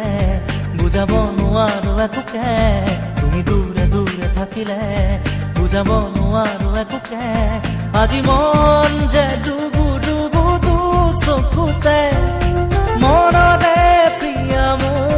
থাকিলে বুজাব নোৱাৰো একোকে। তুমি দূৰে দূৰে থাকিলে বুজাব নোৱাৰো একোকে। আজি মন যে ডুবু ডুবু দু চকুতে, মনৰে প্ৰিয়া মোৰ।